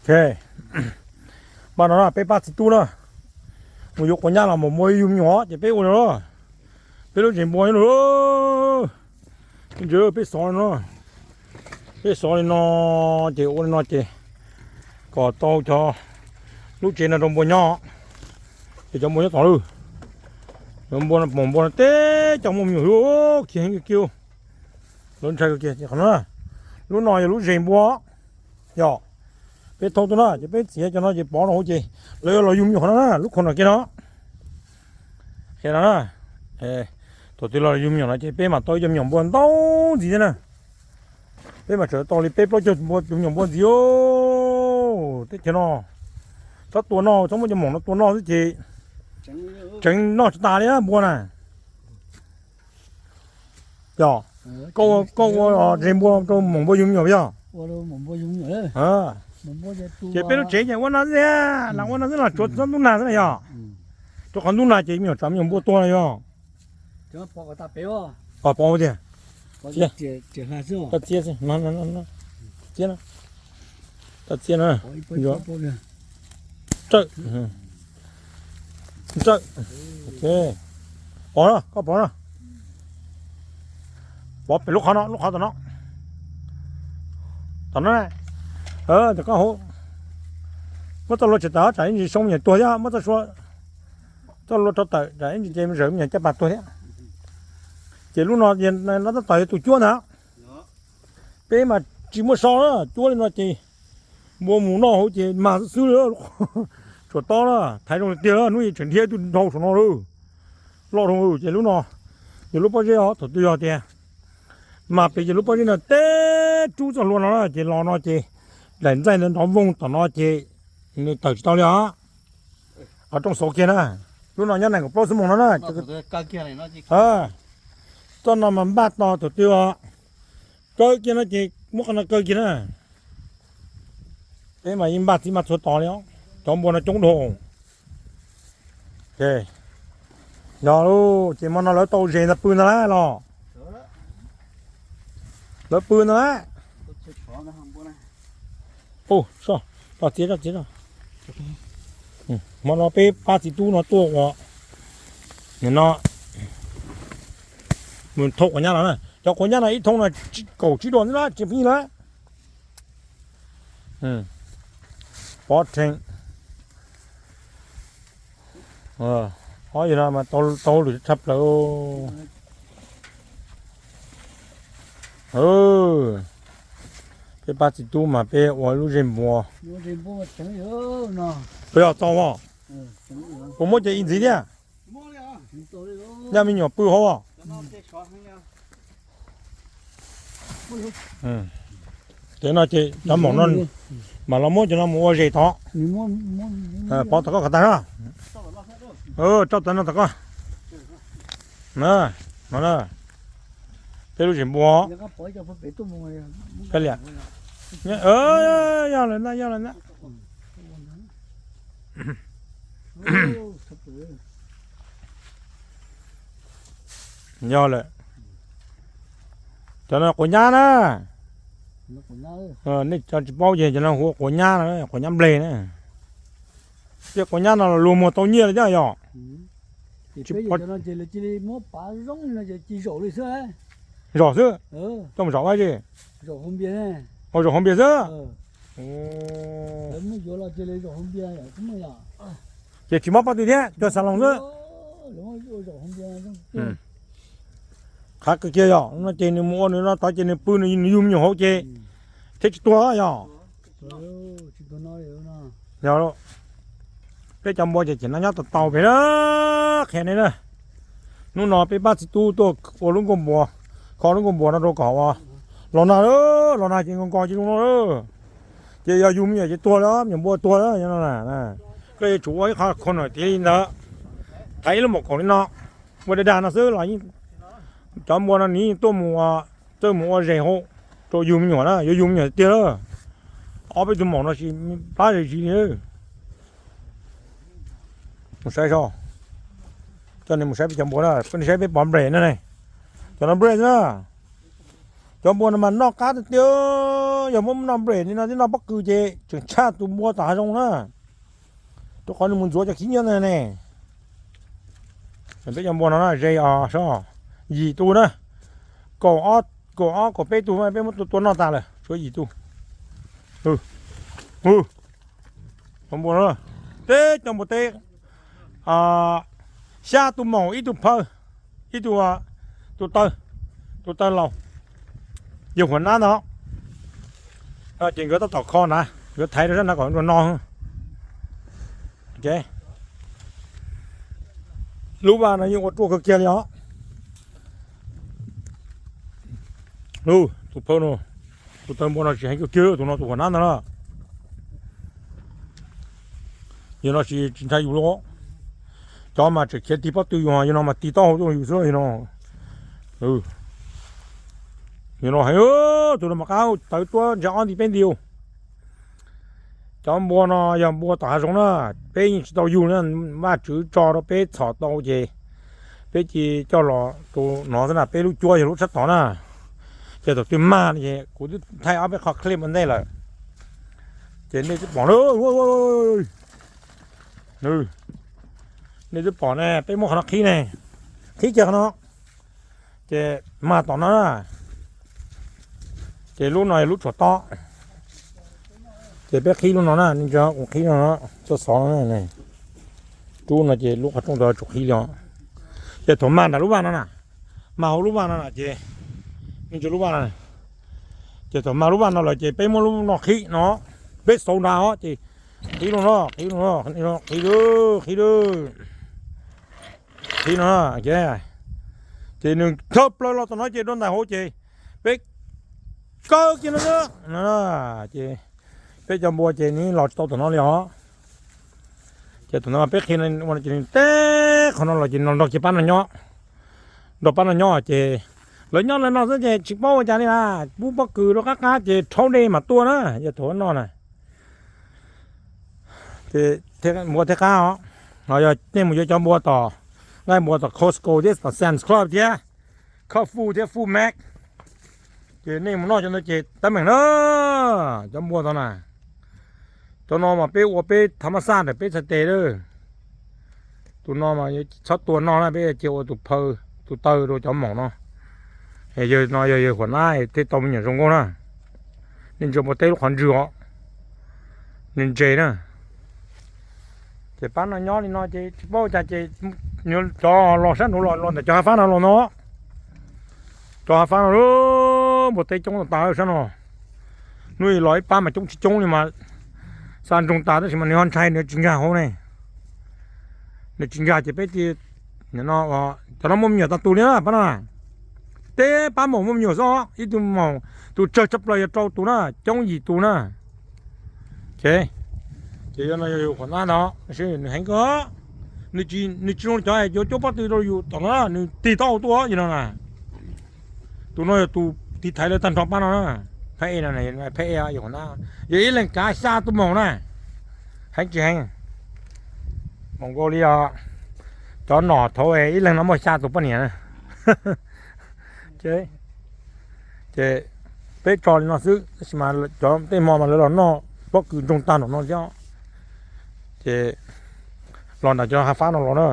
Ok, npaj no na, peb pab txiv tub na, mus yuav quav nyab los mus npua yug me nyuam ces peb ua li no. Peb lub zes npua nyob no, peb xov li no, peb xov li no, ces ua li no ces kom tau cov lub tsev no rau npua nyob, ces cov npua nyob tod lawm. Cov npua no, npua no teb cov muaj me nyuam, khiav heev kiag kiag. Lawv ntshai kiag qhov no. Lub no yog lub zes npua, yog peb thauj tuaj na ces peb txiav cov no ces pov rau hauv ces lawv yuav los yug me nyuam qhov no na, lub khau no kiag no. Qhia no na, thaum twg los yug me nyuam no ces peb mam tau ib co me nyuam npua ntau ntxiv thiab na. Peb mam tseem tau li peb plaub caug tus me nyuam npua ntxiv. Teb chaws no txhob tua noj, txhob muab cov maum no tua noj xwb ces tseev noj tsis tas li npua na. Yog koj ua zes npua rau maum npua yug me nyuam yog? Ces peb lub tsev ces ua no xwb, lam ua no xwb los tsuav txhob ntub nag xwb na yog? Rau qhov ntub nag ces me nyuam tsam me nyuam npua tuag na yog? Pov tiag. Txiav, txiav xwb, txiav na, txiav na. Txawj, txawj. Ok, pov na, koj pov na. Pov pem lub qhov no, lub qhov tom no, tom no, tom koj hauv. Muab txoj hlua tseem tawm tsam ib ntsis soo me nyuam tuag thiab, muab txoj hlua, txoj hlua rau tawm tsam ib ntsis ces zawm me nyuam caj pas tuag thiab. Ces lub no, no tab tom yog tus cuab ntag. Peb mas tsis muaj so na, cuab li no ces npua mus noj hauv ces mag xwb xwb li. Tshuav tob na, thaiv zoo li tiag, hnub ib tseem dhia ib tug dhau saum no lawm. Loj dhau ces lub no, yog lub pob zeb os, thaum twg yog tias mag pem ces lub pob zeb no teb rub txoj hlua no na ces los no ces daim ntxaij ntawd nrov voog tom no ces nws tawm tsis tau li os. Qhov rooj xauv kiag na, lub no nyob nees nkaum plaub xuab moos no na. Txoj no mas npaj tos thaum twg os, kaw kiag no ces muab qhov no kaw kiag na. Peb mas yeej npaj txiv maj txhua tos li os, cov npua no coob dhau. Yog lauj, ces hmo no lawv tau zes ntawd pw ntag lauj los? Lawv pw ntag lauj. Tso txiav, tso txiav. Hmo no peb pab txiv tub no tuaj ua, nim no mus thauj quav nyab los na. Cov quav nyab no ib thoob no kaum tsib duas ntxiv na, tsis pheej lawm. Pov rhees. Ob yog no mas tau lwm tshaj plaws. Peb pab txiv tub mas peb ua lub zej npua. Puas yog tau os? Puas muab cov ib ntxiv thiab? Yog me nyuam pw hauv os. Ces no ces cov maum no mam los muab cov no mus ua zes tod. Pov tom koj kom tag na. Rau tawv no tom koj. No na, peb lub zes npua. Yog lawm ntag, yog lawm ntag. Yog lawm. Cov no quav nyab na. Nej tsis paub ces cov no hu ua quav nyab na, quav nyab nplej na. Tej quav nyab no los luag muag tau nyiaj li thiab yog? Zom xwb, coj mus zom dab tsi? Ua zaum hauv npias xwb. Ces tsis mob pob tw thiab, cog xav loos xwb. Qhav kawg kiag yog no ces nws mus ua nws no tod ces nws pw nws yug me nyuam hauv ces thiaj tsis tuag yog. Yog, peb cov npua ces cem no nyob tau tau pem na. Qhia nej na, hnub no peb pab txiv tub tuaj ua lub nkuaj npua, kho lub nkuaj npua no rau kom ua los nag, los nag ces nkaus nkaus ces zoo no. Ces yog yug me nyuam ces tuag li, me nyuam npua tuag li no. Koj yuav tsum ua ib qho khau no tiav li ntawd, thaiv ib lub maum kaum li no, ua dag dag no xwb los cov npua no nws yeej tuaj mus, tuaj mus ua zes hauv rau yug me nyuam na, yuav yug me nyuam tiag lawm. Ob peb tug maum no tsis plab zis li. Mus saib saib, coj nej mus saib peb cov npua na, nej saib peb pov nplej na ne. Cov no nplej na, cov Cov npua no mas noj qab tiag tiag, yog muab noj bread li no thiab noj pob kws ces tseem tshaj tus npua tom hav zoov na. Rau qhov nws mus ntxuav cov khib nyiab ntawd ne. Peb cov npua no na ze os, yim tus na, kaum ob kaum peb tug peb muab tua noj tas lawm, tshuav yim tus. Cov npua no, teb cov npua teb, xya tus maum, ib tug phaw, ib tug, tus taw, tus taw laus, yawg Huam Nab ntag. Ces nkawd tab tom kho na, nkawd thaiv rau sab nrad kom nrog no. Lub vaj no yeej ua ruaj kawg kiag li os. Tus phaw no, tus taw npua no tsis heev kawg kiag, tus no tus Huam Nab ntag na. Yawg no tsis ntshai yus li. Cov mas tseem khiav tig pob tw yus, yawg no mas tig taub hau tuaj yus xwb yawg no. Yawg no heev, tus no mas qab tawv tuab ntsa ob nti peb nti. Cov npua no yog npua tom hav zoov na, peb yeej tsis tau yug na, Vajtswv tso rau peb txhom tau ces peb cia coj los rau no xwb na, peb lub cuab yog lub sab tod na. Ces thaum twg mag no ces kuv twb thaij ob peb qho clip ua ntej lawm. Ces nej twb pom, nej twb pom ne, peb muab qhov no qhib ne, qhib kiag qhov no, ces mag tom no na. Ces lub no yog lub tshuam tob, ces peb qhib lub no na, nej ntsia kuv qhib no, txoj xov no, rub no ces lub qhov rooj ntawd tsum qhib li os. Ces thaum mag nram lub vaj no na, mag hauv lub vaj no na ces, nej ntsia lub vaj no, ces thaum mag lub vaj no lawm ces peb muab lub no qhib no, peb xauv nrad os ces qhib lub no, qhib lub no, qhib lub, qhib lub, qhib no, ces nws thawb plaws los tom no ces rau ntais hauv ces peb kaw kiag no, ces peb cov npua ces nws los tsis tau tom no li os. Ces thaum no peb qhia ua ces nws teb qhov no los ces nws nrog kiag pab no nyob, nrog pab no nyob ces lawv nyob lawv no xwb ces tsis paub ua cas li na, pub pob kws rau qab qab ces rhaub dej mam tua na, yog thaum no na. Ces npua thiab qab os, no yog nej mus yuav cov npua tom, nqaij npua tom Costco thiab tom Sam's Club thiab, Cub Foods thiab Food Max, ces nej mus noj cov ntawd ces teeb meem na. Cov npua tod na, cov no mas peb ua peb thav mab xaj ntawm peb txhais tes lawm. Tus no mas txhob tua noj na, peb cia ua tus phaw, tus taw rau cov maum no. Yawg no yog yawg Huam Nab thiaj tau me nyuam zoo nkauj na. Nej ntsia npua teb lub qhov ntswg os, nws ntse na. Ces pab no nyob li no ces tsis paub cas ces cov los sab nraud los los ntawm cov hav fab no los no. Cov hav fab no, npua teb coob tas sab no. Hnub ib los ib pab mas coob tsis coob li mas xa ntsoog tas tab sis mas nws ho ntshai nws tsis nkag hauv ne. Nws tsis nkag ces peb ti, cov no muaj me nyuam tag tus li na pab no. Teb pab maum muaj me nyuam xwb, ib tug maum, tus tsawg tshaj plaws yog rau tus na, coob yim tus na. Ces yog no yog yus qhov nab no, nws heev kawg. Nws tsis zoo li cov yuav cuab pob tw rau yus tom no, nws tig taub hau tuaj yog no na. Tus no yog tus tiv thaiv lawv tag nrho pab no na. Phab ej no, phab ej yog qhov nab, yog ib leeg kav xya tus maum na. Heev tsis heev? Maum nkaus li os. Cov nom thaud ib leeg no muaj xya tus poj niam na. Ces peb tso li no xwb tab sis mas cov tej hmo mas lawv los noj pob kws ntsoog tag nram no thiab. Ces los nram cov hav fab no los na,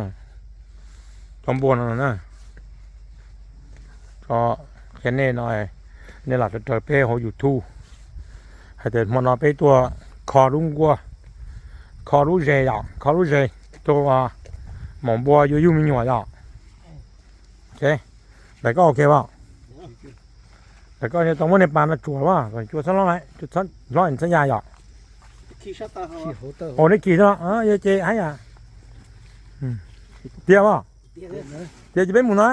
cov npua no na. Qhia nej no, nej lam raws peb hauv YouTube hais tias hmo no peb tuaj kho lub nkuaj, kho lub zes yom, kho lub zes rau maum npua yuav yug me nyuam yom. Daim koj ok as? Daim koj tau muab niag pas no tsuas as, tsuas txhob hlob, txhob ya yom. Ua neb kis no yog ces hab yam. Tiag as? Tiag ces peb mus no.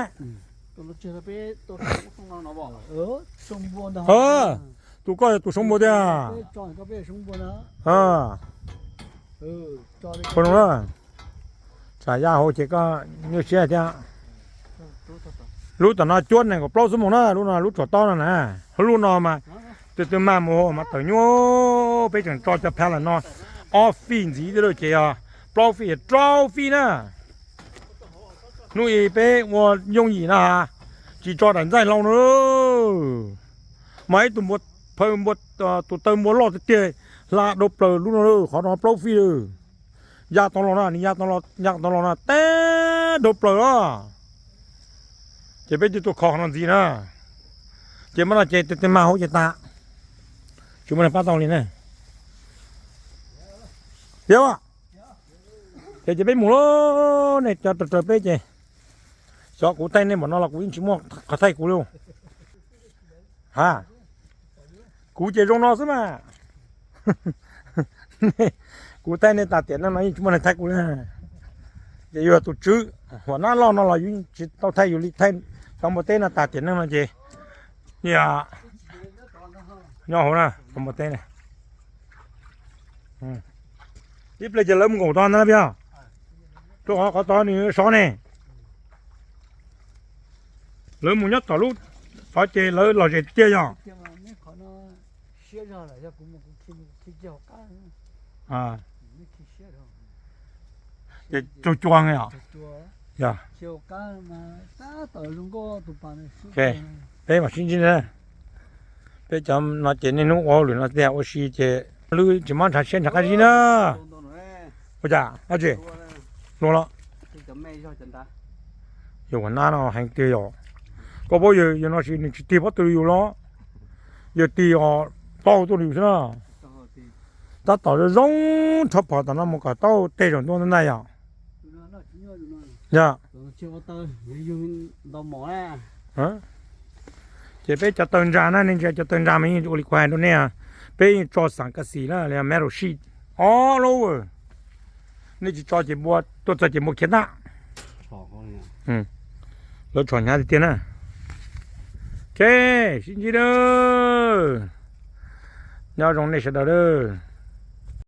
Tus koj yog tus sau npua tiag. Tsam ya hauv ces koj nyuaj siab thiab. Lub tom no cuab nees nkaum plaub xuab moos na, lub no lub tshuam tob no na. Lub no mas tus twg mag mus mas tawm nyuaj, peb tseem tso cov pallet no ob feet ntxiv thiab ces yog plaub feet, rau feet na. Hnub ib peb ua yooj yim na, tsis tso daim ntxaij hlau no. Mas ib tug npua, phaw npua, tus taw npua loj tiag tiag, hla dhau plaws lub no lawm, qhov no plaub feet lawm. Ya tau los na, nws ya tau los, ya tau los na, teb dhau plaws los. Ces peb twb tuaj kho qhov no ntxiv na. Ces muab no ces tus tus mag hauv ces tas, tsis muaj neeg pab tau li na. Yog, ces ces peb mus lauj, nej cov raws raws peb ces, xyov kuv thaij nej npaum no los kuv yeej tsis muaj qhov thaij kuv li. Ha, kuv ces zoo no xwb mas. Kuv thaij nej tas tiam neej no yeej tsis muaj neeg thaij kuv li. Ces yog tus tswv huam nab loj no los yus tsis tau thaij yus li, thaij cov npua teb no tas tiam neej no ces, nyob hauv na, cov npua teb na. Ib pliag ces lawv mus nkaum tod ntag na, yog rau qhov qhov tod nws sov ne. Lawv mus nyob tom lub tod ces lawv lom zem tiag yog. Ces tug cua os. Yog, peb mam sib ntsib na. Peb cov no ces niaj hnub ua hauj lwm no tiag ua si ces lub tsis mob ntshav siab ntshav qab zib na. Ua cas dab tsi? Luag los? Yog huam nab no heev tiag yog. Koj paub yog no sis nws tsis tig pob tw yus los? Yog tig os, tau tuaj yus xwb na. Tab tom zoo zoo rho phom tom no mus kom tau tej zaum ntuj ntaj yom. Yog. Ces peb cov taw ntsa na, nej ntsia cov taw ntsa mas yeej ua li kuv hais rau nej, peb yeej tso xam kas xim na, metal sheet all over. Nej tsis tso ces npua tuaj txog ces npua khiav tag. Lawv tshom hnyav tiag tiag na. Ok, sib ntsib na. Nyob zoo nej sawv daws lawm.